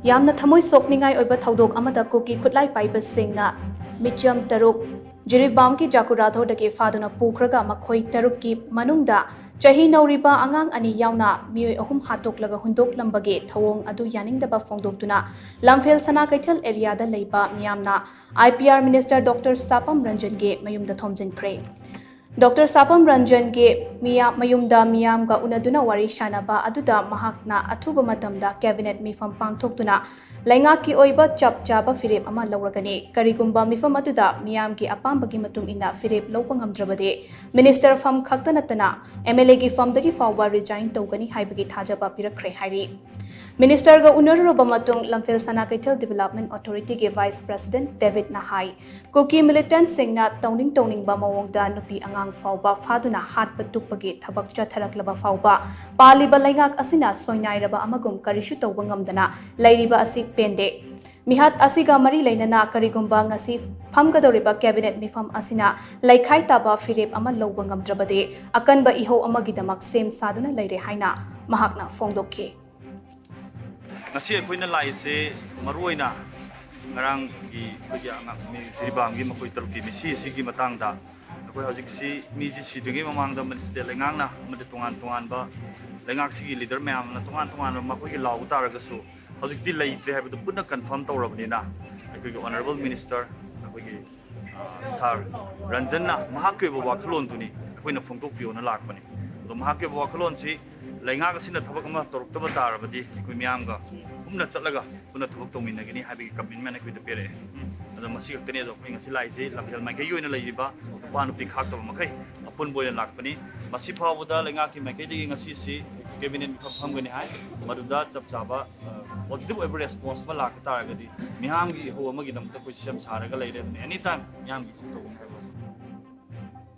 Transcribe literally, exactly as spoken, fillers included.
ꯌꯥꯝꯅ ꯊꯃꯣꯏ ꯁꯣꯛꯅꯤꯡꯉꯥꯏ ꯑꯣꯏꯕ ꯊꯧꯗꯣꯛ ꯑꯃꯗ ꯀꯨꯀꯤ ꯈꯨꯠꯂꯥꯏ ꯄꯥꯏꯕꯁꯤꯡꯅ ꯃꯤꯆꯝ ꯇꯔꯨꯛ ꯖꯤꯔꯤꯕꯥꯝꯒꯤ ꯖꯥꯀꯨꯔꯥꯊꯣꯔꯗꯒꯤ ꯐꯥꯗꯨꯅ ꯄꯨꯈ꯭ꯔꯒ ꯃꯈꯣꯏ ꯇꯔꯨꯛꯀꯤ ꯃꯅꯨꯡꯗ ꯆꯍꯤ ꯅꯧꯔꯤꯕ ꯑꯉꯥꯡ ꯑꯅꯤ ꯌꯥꯎꯅ ꯃꯤꯑꯣꯏ ꯑꯍꯨꯝ ꯍꯥꯠꯇꯣꯛꯂꯒ ꯍꯨꯟꯗꯣꯛꯂꯝꯕꯒꯤ ꯊꯧꯑꯣꯡ ꯑꯗꯨ ꯌꯥꯅꯤꯡꯗꯕ ꯐꯣꯡꯗꯣꯛꯇꯨꯅ ꯂꯝꯐꯦꯜ ꯁꯅꯥ ꯀꯩꯊꯦꯜ ꯑꯦꯔꯤꯌꯥꯗ ꯂꯩꯕ ꯃꯤꯌꯥꯝꯅ I P R Minister Doctor ꯁꯥꯄꯝ ꯔꯟꯖꯟꯒꯤ ꯃꯌꯨꯝꯗ ꯊꯣꯝꯖꯤꯟꯈ꯭ꯔꯦ꯫ ꯗꯣꯛꯇꯔ ꯁꯥꯄꯝ ꯔꯟꯖꯟꯒꯤ ꯃꯤꯌꯥ-, ꯃꯌꯨꯝꯗ ꯃꯤꯌꯥꯝꯒ ꯎꯅꯗꯨꯅ ꯋꯥꯔꯤ ꯁꯥꯅꯕ ꯑꯗꯨꯗ ꯃꯍꯥꯛꯅ ꯑꯊꯨꯕ ꯃꯇꯝꯗ cabinet ꯃꯤꯐꯝ ꯄꯥꯡꯊꯣꯛꯇꯨꯅ ꯂꯩꯉꯥꯛꯀꯤ ꯑꯣꯏꯕ ꯆꯞ ꯆꯥꯕ ꯐꯤꯔꯦꯞ ꯑꯃ ꯂꯧꯔꯒꯅꯤ꯫ ꯀꯔꯤꯒꯨꯝꯕ ꯃꯤꯐꯝ ꯑꯗꯨꯗ ꯃꯤꯌꯥꯝꯒꯤ ꯑꯄꯥꯝꯕꯒꯤ ꯃꯇꯨꯡ ꯏꯟꯅ ꯐꯤꯔꯦꯞ ꯂꯧꯕ ꯉꯝꯗ꯭ꯔꯕꯗꯤ minister ꯐꯝ ꯈꯛꯇ ꯅꯠꯇꯅ M L A ꯒꯤ ꯐꯝꯗꯒꯤ ꯐꯥꯎꯕ resign ꯇꯧꯒꯅꯤ ꯍꯥꯏꯕꯒꯤ ꯊꯥꯖꯕ ꯄꯤꯔꯛꯈ꯭ꯔꯦ ꯍꯥꯏꯔꯤ꯫ Minister ꯒ ꯎꯅꯔꯨꯔꯕ ꯃꯇꯨꯡ ꯂꯝꯐꯦꯜ ꯁꯅꯥ ꯀꯩꯊꯦꯜ Development Authority ꯒꯤ Vice President ꯗꯦꯕꯤꯠꯅ ꯍꯥꯏ, ꯀꯨꯀꯤ militant ꯁꯤꯡꯅ ꯇꯧꯅꯤꯡ ꯇꯧꯅꯤꯡꯕ ꯃꯑꯣꯡꯗ ꯅꯨꯄꯤ ꯑꯉꯥꯡ ꯐꯥꯎꯕ ꯐꯥꯗꯨꯅ ꯍꯥꯠꯄ ꯇꯨꯞꯄꯒꯤ ꯊꯕꯛ ꯆꯠꯊꯔꯛꯂꯕ ꯐꯥꯎꯕ ꯄꯥꯜꯂꯤꯕ ꯂꯩꯉꯥꯛ ꯑꯁꯤꯅ ꯁꯣꯏꯅꯥꯏꯔꯕ ꯑꯃꯒꯨꯝ ꯀꯔꯤꯁꯨ ꯇꯧꯕ ꯉꯝꯗꯅ ꯂꯩꯔꯤꯕ ꯑꯁꯤ ꯄꯦꯟꯗꯦ꯫ ꯃꯤꯍꯥꯠ ꯑꯁꯤꯒ ꯃꯔꯤ ꯂꯩꯅꯅ ꯀꯔꯤꯒꯨꯝꯕ ꯉꯁꯤ ꯐꯝꯒꯗꯧꯔꯤꯕ cabinet ꯃꯤꯐꯝ ꯑꯁꯤꯅ ꯂꯩꯈꯥꯏ ꯇꯥꯕ ꯐꯤꯔꯦꯞ ꯑꯃ ꯂꯧꯕ ꯉꯝꯗ꯭ꯔꯕꯗꯤ ꯑꯀꯟꯕ ꯏꯍꯧ ꯑꯃꯒꯤꯗꯃꯛ ꯁꯦꯝ ꯁꯥꯗꯨꯅ ꯂꯩꯔꯦ ꯍꯥꯏꯅ ꯃꯍꯥꯛꯅ ꯐꯣꯡꯗꯣꯛꯈꯤ꯫ ꯉꯁꯤ ꯑꯩꯈꯣꯏꯅ ꯂꯥꯛꯏꯁꯦ ꯃꯔꯨꯑꯣꯏꯅ ꯉꯔꯥꯡꯒꯤ ꯑꯩꯈꯣꯏꯒꯤ ꯑꯉꯥꯡ ꯃꯤ ꯖꯤꯔꯤꯕꯥꯝꯒꯤ ꯃꯈꯣꯏ ꯇꯔꯨꯛꯀꯤ ꯃꯤꯁꯤ ꯑꯁꯤꯒꯤ ꯃꯇꯥꯡꯗ꯫ ꯑꯩꯈꯣꯏ ꯍꯧꯖꯤꯛꯁꯤ ꯃꯤꯁꯤ ꯁꯤꯗ꯭ꯔꯤꯉꯩ ꯃꯃꯥꯡꯗ ꯃꯅꯤꯁꯇꯦꯠ ꯂꯩꯉꯥꯛꯅ ꯑꯃꯗꯤ ꯇꯣꯉꯥꯟ ꯇꯣꯉꯥꯟꯕ ꯂꯩꯉꯥꯛꯁꯤꯒꯤ ꯂꯤꯗꯔ ꯃꯌꯥꯝꯅ ꯇꯣꯉꯥꯟ ꯇꯣꯉꯥꯟꯕ ꯃꯈꯣꯏꯒꯤ ꯂꯥꯎꯕ ꯇꯥꯔꯒꯁꯨ ꯍꯧꯖꯤꯛꯇꯤ ꯂꯩꯇ꯭ꯔꯦ ꯍꯥꯏꯕꯗꯨ ꯄꯨꯟꯅ ꯀꯟꯐꯥꯔꯝ ꯇꯧꯔꯕꯅꯤꯅ ꯑꯩꯈꯣꯏꯒꯤ ꯑꯣꯅꯔꯦꯕꯜ ꯃꯤꯅꯤꯁꯇꯔ ꯑꯩꯈꯣꯏꯒꯤ ꯁꯥꯔ ꯔꯟꯖꯟꯅ ꯃꯍꯥꯛꯀꯤ ꯑꯣꯏꯕ ꯋꯥꯈꯜꯂꯣꯟꯗꯨꯅꯤ ꯑꯩꯈꯣꯏꯅ ꯐꯣꯡꯗꯣꯛꯄꯤꯌꯣꯅ ꯂꯥꯛꯄꯅꯤ꯫ ꯑꯗꯣ ꯃꯍꯥꯛꯀꯤ ꯑꯣꯏꯕ ꯋꯥꯈꯜꯂꯣꯟꯁꯤ ꯂꯩꯉꯥꯛ ꯑꯁꯤꯅ ꯊꯕꯛ ꯑꯃ ꯇꯧꯔꯛꯇꯕ ꯇꯥꯔꯕꯗꯤ ꯑꯩꯈꯣꯏ ꯃꯤꯌꯥꯝꯒ ꯄꯨꯟꯅ ꯆꯠꯂꯒ ꯄꯨꯟꯅ ꯊꯕꯛ ꯇꯧꯃꯤꯟꯅꯒꯅꯤ ꯍꯥꯏꯕꯒꯤ ꯀꯃꯤꯠꯃꯦꯟ ꯑꯩꯈꯣꯏꯗ ꯄꯤꯔꯛꯑꯦ꯫ ꯑꯗꯣ ꯃꯁꯤ ꯈꯛꯇꯅꯤ꯫ ꯑꯗꯣ ꯑꯩꯈꯣꯏ ꯉꯁꯤ ꯂꯥꯛꯏꯁꯤ ꯂꯝꯐꯦꯜ ꯃꯥꯏꯀꯩꯒꯤ ꯑꯣꯏꯅ ꯂꯩꯔꯤꯕ ꯅꯨꯄꯥ ꯅꯨꯄꯤ ꯈꯥꯛꯇꯕ ꯃꯈꯩ ꯑꯄꯨꯟꯕ ꯑꯣꯏꯅ ꯂꯥꯛꯄꯅꯤ꯫ ꯃꯁꯤ ꯐꯥꯎꯕꯗ ꯂꯩꯉꯥꯛꯀꯤ ꯃꯥꯏꯀꯩꯗꯒꯤ ꯉꯁꯤꯁꯤ ꯀꯦꯕꯤꯅꯦꯠ ꯃꯤꯐꯝ ꯐꯝꯒꯅꯤ ꯍꯥꯏ꯫ ꯃꯗꯨꯗ ꯆꯞ ꯆꯥꯕ ꯄꯣꯖꯤꯇꯤꯚ ꯑꯣꯏꯕ ꯔꯦꯁꯄꯣꯟꯁ ꯑꯃ ꯂꯥꯛꯄ ꯇꯥꯔꯒꯗꯤ ꯃꯤꯌꯥꯝꯒꯤ ꯏꯍꯧ ꯑꯃꯒꯤꯗꯃꯛꯇ ꯑꯩꯈꯣꯏ ꯁꯦꯝ ꯁꯥꯔꯒ ꯂꯩꯔꯦ꯫ ꯑꯗꯨꯅ ꯑꯦꯅꯤ ꯇꯥꯏꯝ ꯃꯤꯌꯥꯝꯒꯤ ꯏꯍꯧ ꯇꯧꯒꯅꯤ ꯍꯥꯏꯕ